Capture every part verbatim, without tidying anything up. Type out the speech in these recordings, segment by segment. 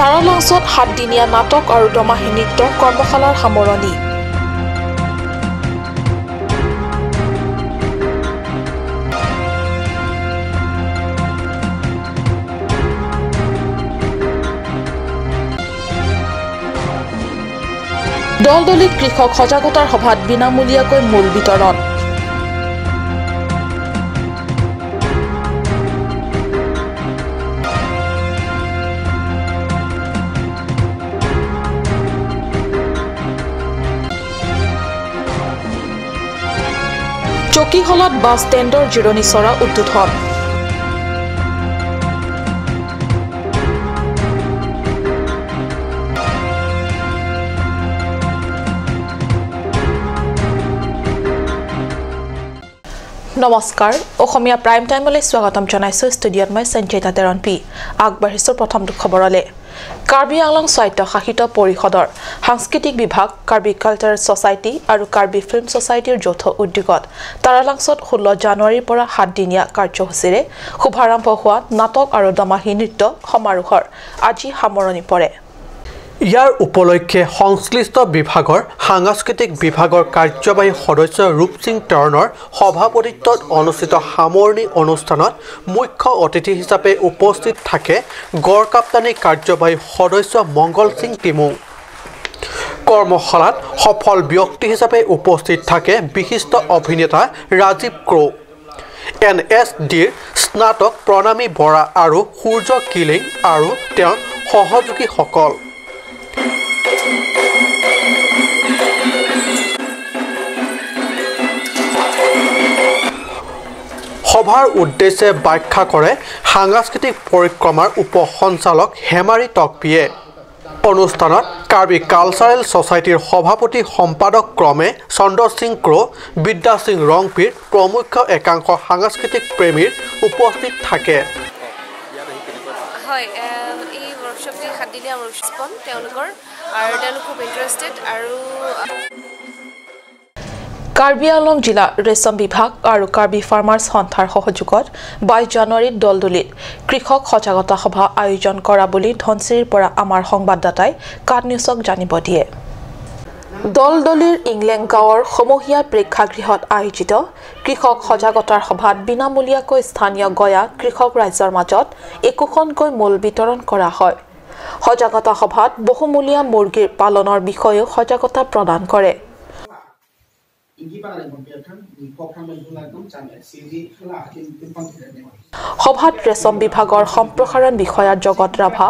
তাৰালাংচত সাতদিনীয়া নাটক আৰু দমাহী নৃত্য কৰ্মশালাৰ সামৰণি। দলদলিত কৃষক সজাগতাৰ সভাত বিনামূলীয়াকৈ মূল বিতৰণ। চকীহলাত বাছ ষ্টেণ্ডৰ জিৰণি চৰা উদ্বোধন। নমস্কাৰ, অসমীয়া প্ৰাইম টাইমলৈ স্বাগতম জনাইছো। ষ্টুডিঅ'ত মই সঞ্জিতা তেৰণপি। আগবাঢ়িছো প্ৰথমটো খবৰলৈ। কাৰ্বি আংলং স্বায়ত্তশাসিত পৰিষদৰ সাংস্কৃতিক বিভাগ, কাৰ্বি কালচাৰেল ছ'চাইটি আৰু কাৰ্বি ফিল্ম ছ'চাইটিৰ যৌথ উদ্যোগত তাৰালাংচত ষোল্ল জানুৱাৰীৰ পৰা সাতদিনীয়া কাৰ্যসূচীৰে শুভাৰম্ভ হোৱা নাটক আৰু দমাহী নৃত্য সমাৰোহৰ আজি সামৰণি পৰে। ইয়াৰ উপলক্ষে সংশ্লিষ্ট বিভাগৰ সাংস্কৃতিক বিভাগৰ কাৰ্যবাহী সদস্য ৰূপসিং তেৰণৰ সভাপতিত্বত অনুষ্ঠিত সামৰণি অনুষ্ঠানত মুখ্য অতিথি হিচাপে উপস্থিত থাকে গড়কাপ্তানি কাৰ্যবাহী সদস্য মংগল সিং টিমুং। কৰ্মশালাত সফল ব্যক্তি হিচাপে উপস্থিত থাকে বিশিষ্ট অভিনেতা ৰাজীৱ ক্ৰ, এন এছ ডিৰ স্নাতক প্ৰণামী বৰা আৰু সূৰ্য কিলিং আৰু তেওঁৰ সহযোগীসকল। সভাৰ উদ্দেশ্যে ব্যাখ্যা কৰে সাংস্কৃতিক পৰিক্ৰমাৰ উপ সঞ্চালক হেমাৰী টকপিয়ে। অনুষ্ঠানত কাৰ্বি কালচাৰেল ছ'চাইটিৰ সভাপতি সম্পাদক ক্ৰমে চন্দ্ৰ সিং ক্ৰ, বিদ্যা সিং ৰংপিৰ প্ৰমুখ্য একাংশ সাংস্কৃতিক প্ৰেমীৰ উপস্থিত থাকে। হয়, এ, এই ৱৰ্কশ্বপটি সাতদিনীয়া ৱৰ্কশ্বপ তেওঁলোকৰ আৰু তেওঁলোক খুব ইণ্টাৰেষ্টেড আৰু কাৰ্বি আংলং জিলা ৰেচম বিভাগ আৰু কাৰ্বি ফাৰ্মাৰ্ছ সন্থাৰ সহযোগত বাইছ জানুৱাৰীত দলদলিত কৃষক সজাগতা সভা আয়োজন কৰা বুলি ধনশিৰিৰ পৰা আমাৰ সংবাদদাতাই কাট নিউজক জানিব দিয়ে। দলদলিৰ ইংলেং গাঁৱৰ সমূহীয়া প্ৰেক্ষাগৃহত আয়োজিত কৃষক সজাগতাৰ সভাত বিনামূলীয়াকৈ স্থানীয় গঞা কৃষক ৰাইজৰ মাজত একোখনকৈ মূল বিতৰণ কৰা হয়। সজাগতা সভাত বহুমূলীয়া মুৰ্গীৰ পালনৰ বিষয়েও সজাগতা প্ৰদান কৰে। সভাত ৰেচম বিভাগৰ সম্প্ৰসাৰণ বিষয়া জগত ৰাভা,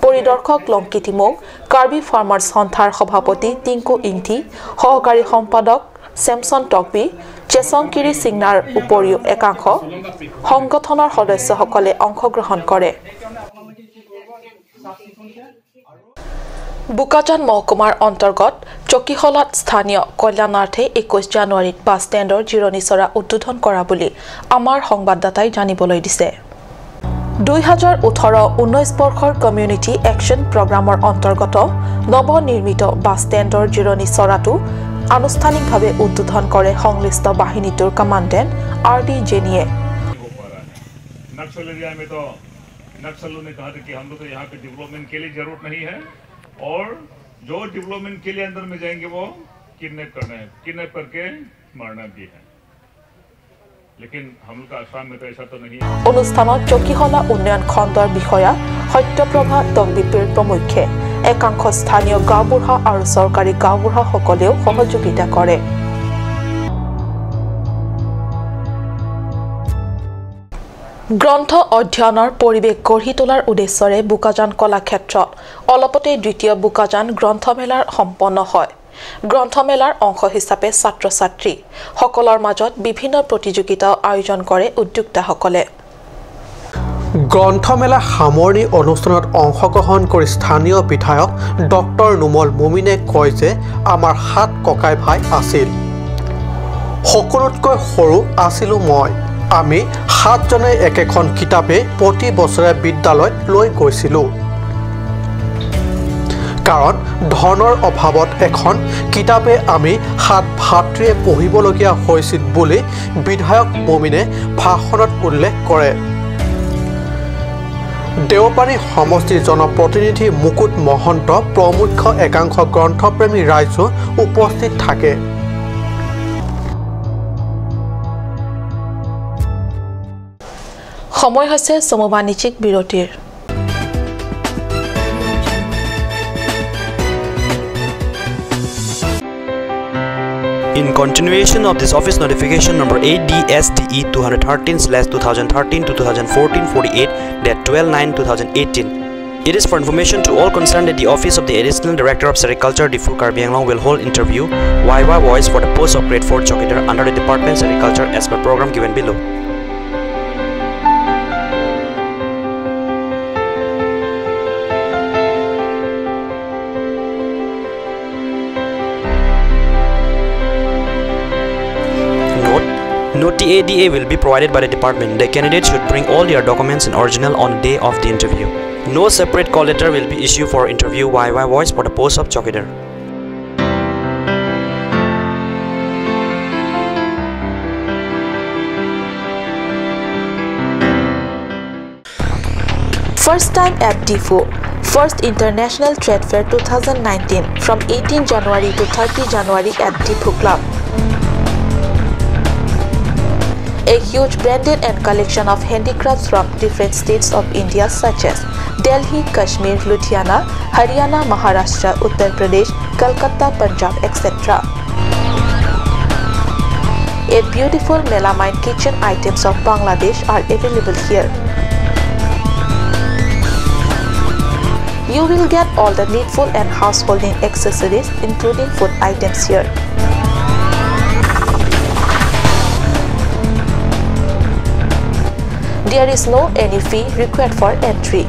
পৰিদৰ্শক লংকি টিমুং, কাৰ্বি ফাৰ্মাৰ্ছ সন্থাৰ সভাপতি টিংকু ইংতি, সহকাৰী সম্পাদক ছেমছন টকবি, চেচং কিৰি সিংনাৰ উপৰিও একাংশ সংগঠনৰ সদস্যসকলে অংশগ্ৰহণ কৰে। বোকাজান মহকুমাৰ অন্তৰ্গত চকীহলাত স্থানীয় কল্যাণাৰ্থে একৈছ জানুৱাৰীত বাছ ষ্টেণ্ডৰ জিৰণি চৰা উদ্বোধন কৰা বুলি আমাৰ সংবাদদাতাই জানিবলৈ দিছে। দুই হাজাৰ ওঠৰ ঊনৈছ বৰ্ষৰ কমিউনিটি একশ্যন প্ৰগ্ৰামৰ অন্তৰ্গত নৱনিৰ্মিত বাছ ষ্টেণ্ডৰ জিৰণি চৰাটো আনুষ্ঠানিকভাৱে উদ্বোধন কৰে সংশ্লিষ্ট বাহিনীটোৰ কমাণ্ডেণ্ট আৰ ডি জেনিয়ে। नक्सल एरिया में तो नक्सलियों ने कहा था कि हम लोग तो यहाँ पे डेवलपमेंट के लिए जरूरत नहीं है और जो डेवलपमेंट के लिए अंदर में जाएंगे वो किडनैप करना है, किडनैप करके मारना भी है। लेकिन हम लोग का आसाम में तो ऐसा तो नहीं है। অনুষ্ঠানত চকীহলা উন্নয়ন খণ্ডৰ বিষয়া সত্যপ্ৰভা তকবিপিৰ প্ৰমুখ্যে একাংশ স্থানীয় গাঁওবুঢ়া আৰু চৰকাৰী গাঁওবুঢ়াসকলেও সহযোগিতা কৰে। গ্ৰন্থ অধ্যয়নৰ পৰিৱেশ গঢ়ি তোলাৰ উদ্দেশ্যৰে বোকাজান কলাক্ষেত্ৰত অলপতে দ্বিতীয় বোকাজান গ্ৰন্থমেলাৰ সম্পন্ন হয়। গ্ৰন্থমেলাৰ অংশ হিচাপে ছাত্ৰ-ছাত্ৰীসকলৰ মাজত বিভিন্ন প্ৰতিযোগিতাও আয়োজন কৰে উদ্যোক্তাসকলে। গ্ৰন্থমেলা সামৰণি অনুষ্ঠানত অংশগ্ৰহণ কৰি স্থানীয় বিধায়ক ডক্টৰ নুমল মমিনে কয় যে আমাৰ সাত ককাই ভাই আছিল। সকলোতকৈ সৰু আছিলো মই। আমি সাতজনে একেখন কিতাপে প্ৰতি বছৰে বিদ্যালয়ত লৈ গৈছিলো। কাৰণ ধনৰ অভাৱত এখন কিতাপে আমি সাত ভাতৃয়ে পঢ়িবলগীয়া হৈছিল বুলি বিধায়ক মমিনে ভাষণত উল্লেখ কৰে। দেওপানী সমষ্টিৰ জনপ্ৰতিনিধি মুকুট মহন্ত, প্ৰমুখ্য একাংশ গ্ৰন্থপ্ৰেমী ৰাইজো উপস্থিত থাকে। সময় হৈছে চমু বাণিজ্যিক বিৰতিৰ। In continuation of this office notification number A D S D E two hundred thirteen slash two thousand thirteen to two thousand fourteen forty-eight, date twelve nine two thousand eighteen, it is for information to all concerned that the office of the Additional Director of Sericulture, Diphu, Karbi Anglong will hold interview, viva voce, for the post of Grade four Chowkidar under the department Sericulture as per program given below. Note, no T A D A will be provided by the department. The candidate should bring all their documents in original on the day of the interview. No separate call letter will be issued for interview viva voce for the post of Chowkidar. First time at Diphu, First International Trade Fair two thousand nineteen from eighteen January to thirty January at Diphu Club. A huge branded and collection of handicrafts from different states of India such as Delhi, Kashmir, Ludhiana, Haryana, Maharashtra, Uttar Pradesh, Kolkata, Punjab, et cetera. A beautiful melamine kitchen items of Bangladesh are available here. You will get all the needful and householding accessories, including food items here. There is no any fee required for entry.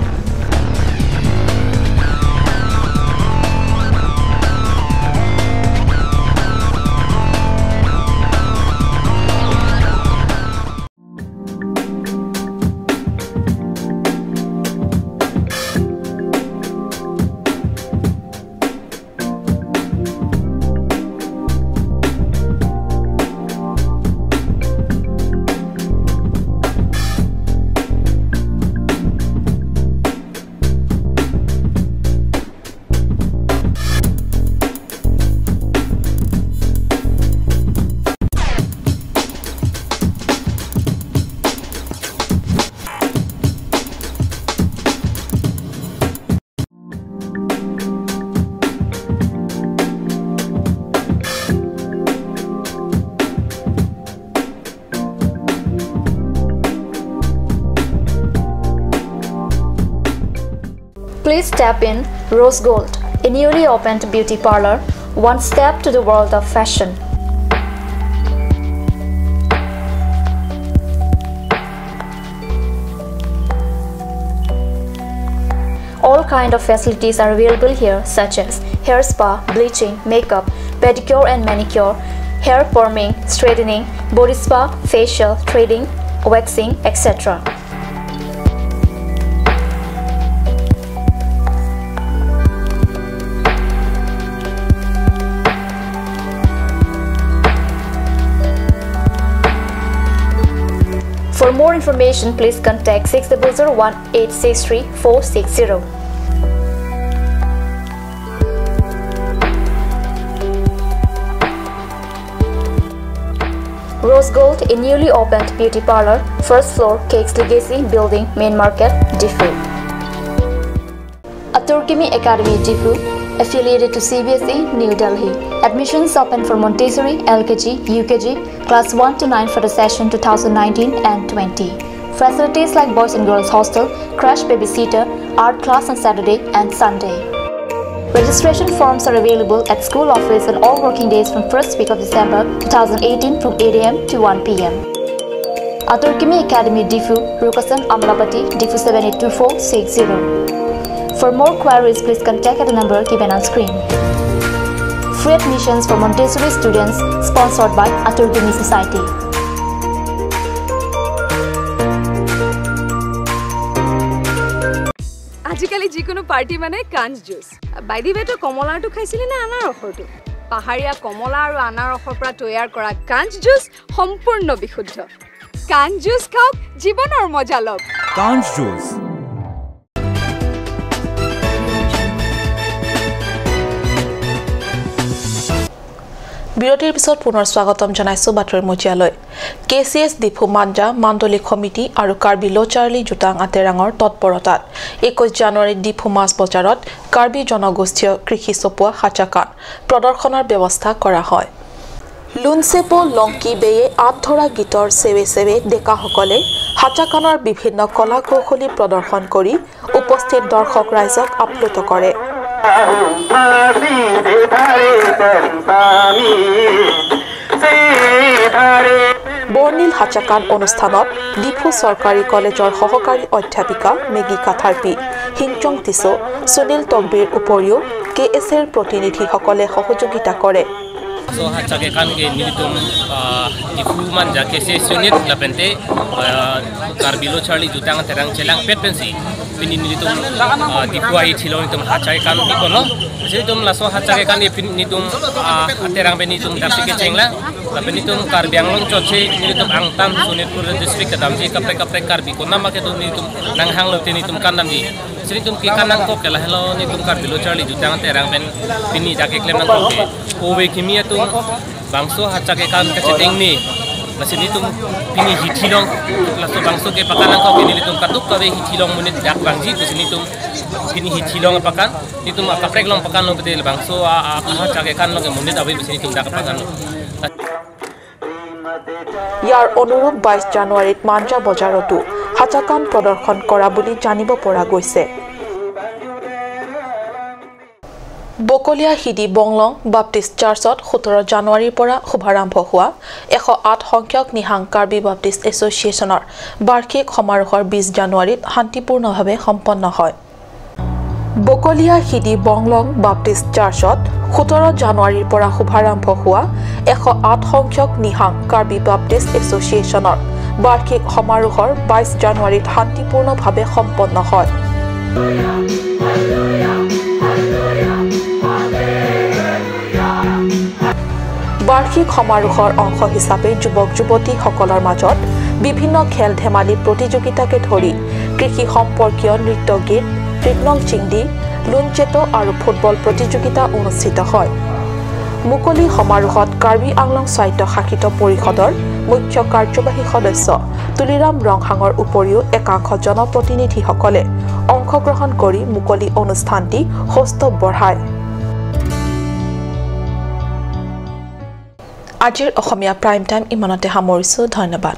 Please step in Rose Gold, a newly opened beauty parlor, one step to the world of fashion. All kind of facilities are available here, such as hair spa, bleaching, makeup, pedicure and manicure, hair perming, straightening, body spa, facial, threading, waxing, et cetera. For more information, please contact six double zero one eight six three four six zero. Rose Gold, a newly opened beauty parlor, first floor, Cakes Legacy Building, Main Market, Diphu. Atur Kimi Academy, Diphu, affiliated to C B S E, New Delhi. Admissions open for Montessori, L K G, U K G, class one to nine for the session two thousand nineteen and twenty. Facilities like boys and girls hostel, crash babysitter, art class on Saturday and Sunday. Registration forms are available at school office on all working days from first week of December two thousand eighteen from eight A M to one P M. Atur Kimi Academy, Diphu, Rukasan, Amlapati, Diphu seven eight two four six zero. For more queries, please contact at the number given on screen. Free admissions for Montessori students, sponsored by Atur Kimi Society. আজিকালি যিকোনো পাৰ্টি মানে কাঞ্চ juice. By the ৱে, তই কমলাৰটো খাইছিলি নে আনাৰসৰটো? পাহাৰীয়া কমলা আৰু আনাৰসৰ পৰা তৈয়াৰ কৰা কাঞ্চ জুচ সম্পূৰ্ণ বিশুদ্ধ। কাঞ্চ জুচ খাওক, জীৱনৰ মজা লওক। কাঞ্চ জুচ। বিৰতিৰ পিছত পুনৰ স্বাগতম জনাইছো বাতৰি মজিয়ালৈ। কে চি এছ ডিফু মাঞ্জা, মাণ্ডলী সমিতি আৰু কাৰ্বি লো চাৰ্লি জোতাং আতেৰাঙৰ তৎপৰতাত একৈশ জানুৱাৰীত ডিফু মাছ বজাৰত কাৰ্বি জনগোষ্ঠীয় কৃষি চপোৱা হাচাকান প্ৰদৰ্শনৰ ব্যৱস্থা কৰা হয়। লুনচেপো লংকি বেয়ে আঁত ধৰা গীতৰ চেৱে চেৱে ডেকাসকলে হাচাকানৰ বিভিন্ন কলা কৌশলী প্ৰদৰ্শন কৰি উপস্থিত দৰ্শক ৰাইজক আপ্লুত কৰে। বৰ্ণিল হাচাকান অনুষ্ঠানত ডিফু চৰকাৰী কলেজৰ সহকাৰী অধ্যাপিকা মেগী কাথাৰ্পী, হিংচং টিছো, সুনীল তকবীৰ উপৰিও কে এছ এৰ প্ৰতিনিধিসকলে সহযোগিতা কৰে। So, hachak ekan ke nelitum, ah, Diphu Manja K C S unit lapente, ah, Karbi Lo Charli Jutang Terang Chelang pet pensi. Pini nelitum, ah, Diphu ahi thilong nelitum hachak ekan bikon lo. Lasi nelitum laso hachak ekan ke pini nelitum, ah, Terang pen nelitum dasi kecheng lang. Lapen nelitum Karbi Anglong chotsi nelitum angtan Sonitpur district kedamji kaprek kaprek Karbi konama kedo nelitum nanghang lote nelitum kandamji. Lasi nelitum kekan nangkok ke lahelo nelitum Karbi Lo Charli Jutang Terang pen pini dak keklem nangkok ke. Kove kimi atum bangso hachak ekan kachetengme. Lasi nelitum pini hithilong, laso bangso kepakan nangkok ke nelitum kadokave hithilong monit dak vangji pusi nelitum pini hithilong apakan, nelitum akaprek along pakan lo betul bangso a, a, hachak ekan along ke monit ave pusi nelitum dak pakan lo. ইয়াৰ অনুৰূপ বাইছ জানুৱাৰীত মাঞ্জা বজাৰতো হাচাকান প্ৰদৰ্শন কৰা বুলি জানিব পৰা গৈছে। বকলীয়া হিদি বংলং বাপ্টিষ্ট চাৰ্চত সোতৰ জানুৱাৰীৰ পৰা শুভাৰম্ভ হোৱা এশ আঠ সংখ্যক নিহাং কাৰ্বি বাপ্টিষ্ট এছ'চিয়েশ্যনৰ বাৰ্ষিক সমাৰোহৰ বিছ জানুৱাৰীত শান্তিপূৰ্ণভাৱে সম্পন্ন হয়। বকলীয়া হিদি বংলং বাপ্টিষ্ট চাৰ্চত সোতৰ জানুৱাৰীৰ পৰা শুভাৰম্ভ হোৱা এশ আঠ সংখ্যক নিহাং কাৰ্বি বাপ্টিষ্ট এছ'চিয়েশ্যনৰ বাৰ্ষিক সমাৰোহৰ বাইছ জানুৱাৰীত শান্তিপূৰ্ণভাৱে সম্পন্ন হয়। বাৰ্ষিক সমাৰোহৰ অংশ হিচাপে যুৱক যুৱতীসকলৰ মাজত বিভিন্ন খেল ধেমালি প্ৰতিযোগিতাকে ধৰি কৃষি সম্পৰ্কীয় নৃত্য গীত, ৰিকলং চিংডি, লুনচেটো আৰু ফুটবল প্ৰতিযোগিতা অনুষ্ঠিত হয়। মুকলি সমাৰোহত কাৰ্বি আংলং স্বায়ত্তশাসিত পৰিষদৰ মুখ্য কাৰ্যবাহী সদস্য তুলিৰাম ৰংহাঙৰ উপৰিও একাংশ জনপ্ৰতিনিধিসকলে অংশগ্ৰহণ কৰি মুকলি অনুষ্ঠানটি সৌষ্ঠৱ বঢ়ায়। আজিৰ অসমীয়া প্ৰাইম টাইম ইমানতে সামৰিছো। ধন্যবাদ।